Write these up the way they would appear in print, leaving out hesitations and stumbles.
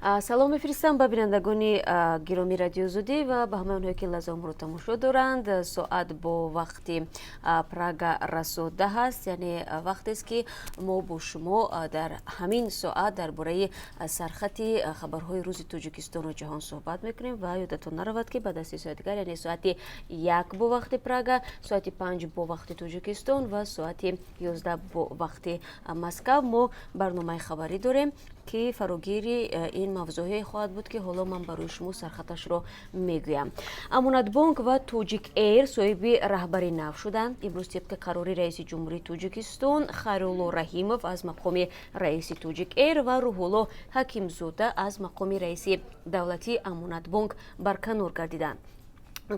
Салом мефиристам ба бинандагони гиромии Радиои Озодӣ ва ба ҳамаи онҳое, ки лаҳзаҳо моро тамошо доранд. Соат бо вақти Прага расо 10 аст, яъне вақтест, ки мо бо шумо дар ҳамин соат дар бораи сархати хабарҳои рӯзи Тоҷикистону ҷаҳон суҳбат мекунем. Ва ёдатон наравад, ки баъд аз 3 соати дигар, яъне соати 1 бо вақти Прага, соати 5 бо вақти Тоҷикистон ва соати 11 бо вақти Москав мо барномаи хабарӣ дорем, ки фарогири ин мавзӯъҳое хоҳад буд, ки ҳоло ман барои шумо сархаташро мегӯям. Амонатбонк ва Тоҷик Эйр соҳиби раҳбари нав шуданд. Имрӯз тибқи қарори раиси ҷумҳурии Тоҷикистон Хайрулло Раҳимов аз мақоми раиси Тоҷик Эйр ва Рӯҳулло Ҳакимзода аз мақоми раиси давлатии Амонатбонк барканор гардиданд.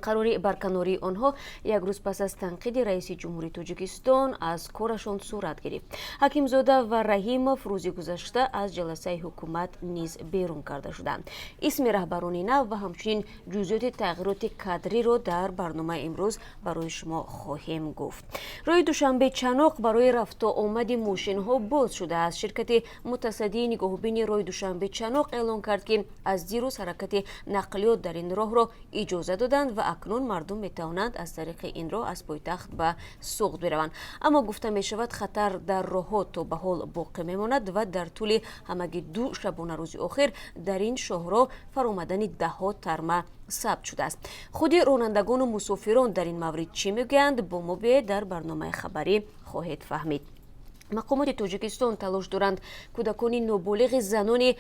Қарори барканории онҳо як рӯз пас аз танқиди раиси ҷумҳурии Тоҷикистон аз корашон сурат гирифт. Ҳакимзода ва Раҳимов рӯзи гузашта аз ҷаласаи ҳукумат низ берун карда шуданд. Исми раҳбарони нав ва ҳамчунин ҷузъиёти тағйироти кадриро дар барномаи имрӯз барои шумо хоҳем гуфт. Роҳи Душанбе Чаноқ барои рафту омади мошинҳо боз шудааст. Ширкати мутасаддии нигоҳубини роҳи Душанбе Чаноқ эълон кард, ки аз дирӯз ҳаракати нақлиёт дар ин роҳро иҷоза доданд ва акнун мардум метавонанд аз тариқи ин роҳ аз пойтахт ба Суғд бираванд. Аммо гуфта мешавад, хатар дар роҳҳо то ба ҳол боқӣ мемонад ва дар тӯли ҳамагӣ 2 шабонарӯзи охир дар ин шоҳроҳ фаромадани даҳҳо тарма сабт шудааст. Худи ронандагону мусофирон дар ин маврид чӣ мегӯянд, бо мо биёед, дар барномаи хабарӣ хоҳед фаҳмид. Мақомоти Тоҷикистон талош доранд кӯдакони ноболиғи занони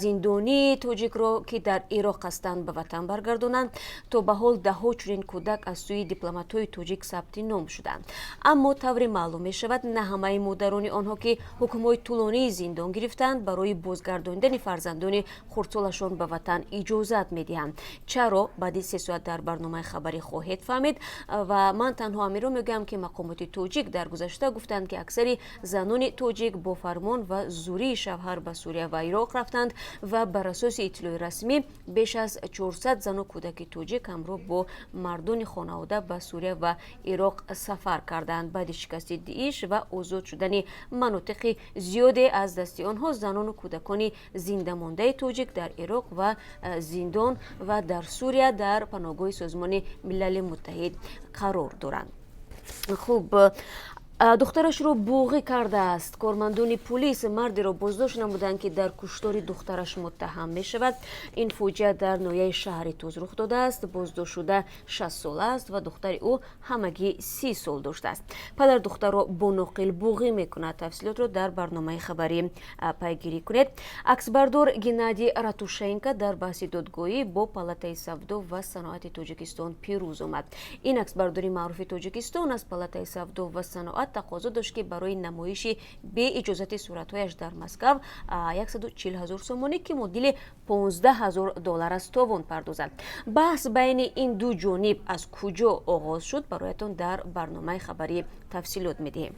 зиндонии тоҷикро, ки дар Ироқ ҳастанд, ба ватан баргардонанд. То ба ҳол даҳҳо чунин кӯдак аз сӯи дипломатҳои тоҷик сабти ном шуданд. Аммо тавре маълум мешавад, на ҳамаи модарони онҳо, ки ҳукмҳои тӯлонии зиндон гирифтаанд, барои бозгардонидани фарзандони хурдсолашон ба ватан иҷозат медиҳанд. Чаро, баъди 3 соат дар барномаи хабарӣ хоҳед фаҳмид. Ва ман танҳо ҳаминро мегӯям, ки мақомоти тоҷик дар гузашта гуфтанд, ки аксари занони тоҷик бо фармон ва зӯрии шавҳар ба Сурия ва Ироқ рафтанд. Ва бар асоси иттилои расмӣ беш аз 400 зану кӯдаки тоҷик ҳамроҳ бо мардони хонавода ба Сурия ва Ироқ сафар карданд. Баъди шикасти ДИИШ ва озод шудани манотиқи зиёде аз дасти онҳо, занону кӯдакони зиндамондаи тоҷик дар Ироқ ва зиндон ва дар Сурия дар паноҳгоҳи Созмони Милали Муттаҳид қарор доранд. Хуб, духтарашро буғӣ кардааст. Кормандони пулис мардеро боздошт намуданд, ки дар куштори духтараш муттаҳам мешавад. Ин фоҷиа дар ноҳияи шаҳри Тӯз рух додааст. Боздоштшуда 60-сола аст ва духтари ӯ ҳамагӣ 30 сол доштааст. Падар духтарро бо ноқил буғӣ мекунад. Тафсилотро дар барномаи хабарӣ пайгирӣ кунед. Аксбардор Геннадий Ратушенко дар баҳси додгоҳӣ бо Палатаи савдо ва саноати Тоҷикистон пирӯз омад. Ин аксбардори маъруфи Тоҷикистон аз Палатаи савдо ва саноат тақозо дошт, ки барои намоиши беиҷозати суратҳояш дар Москав 140 ҳазор сомонӣ, ки муодили 15 ҳазор доллар аст, товон пардозад. Баҳс байни ин ду ҷониб аз куҷо оғоз шуд, бароятон дар барномаи хабарӣ тафсилот медиҳем.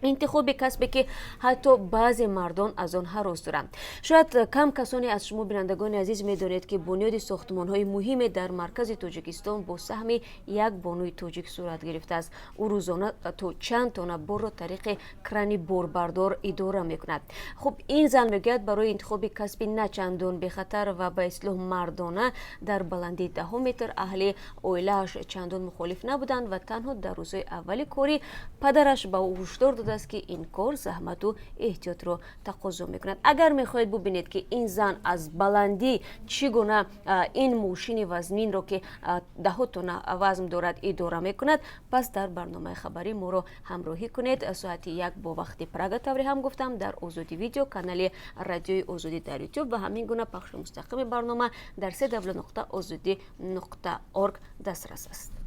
Интихоби касбе, ки ҳатто баъзе мардон аз он ҳарос доранд. Шояд кам касоне аз шумо, бинандагони азиз, медонед, ки бунёди сохтмонҳои муҳиме дар маркази Тоҷикистон бо саҳми як бонуи тоҷик сурат гирифтааст. Ӯ рӯзона то чанд тона борро тариқи крани борбардор идора мекунад. Хуб, ин зан мегӯяд, барои интихоби касби на чандон бехатар ва ба истилоҳ мардона дар баландии даҳо метр аҳли оилааш чандон мухолиф набуданд ва танҳо дар рӯзҳои аввали корӣ падараш ба ӯ ҳушдор додааст, ки ин кор заҳмату эҳтиётро тақозо мекунад. Агар мехоҳед бубинед, ки ин зан аз баландӣ чӣ гуна ин мошини вазнинро, ки даҳо тонна вазн дорад, идора мекунад, пас дар барномаи хабарӣ моро ҳамроҳӣ кунед. Соати 1 бо вақти Прага, тавре ҳам гуфтам, дар Озодӣ Видео, канали Радиои Озодӣ дар Ютуб ва ҳамин гуна пахши мустақими барнома дар 3w.ozodi.org дастрас аст.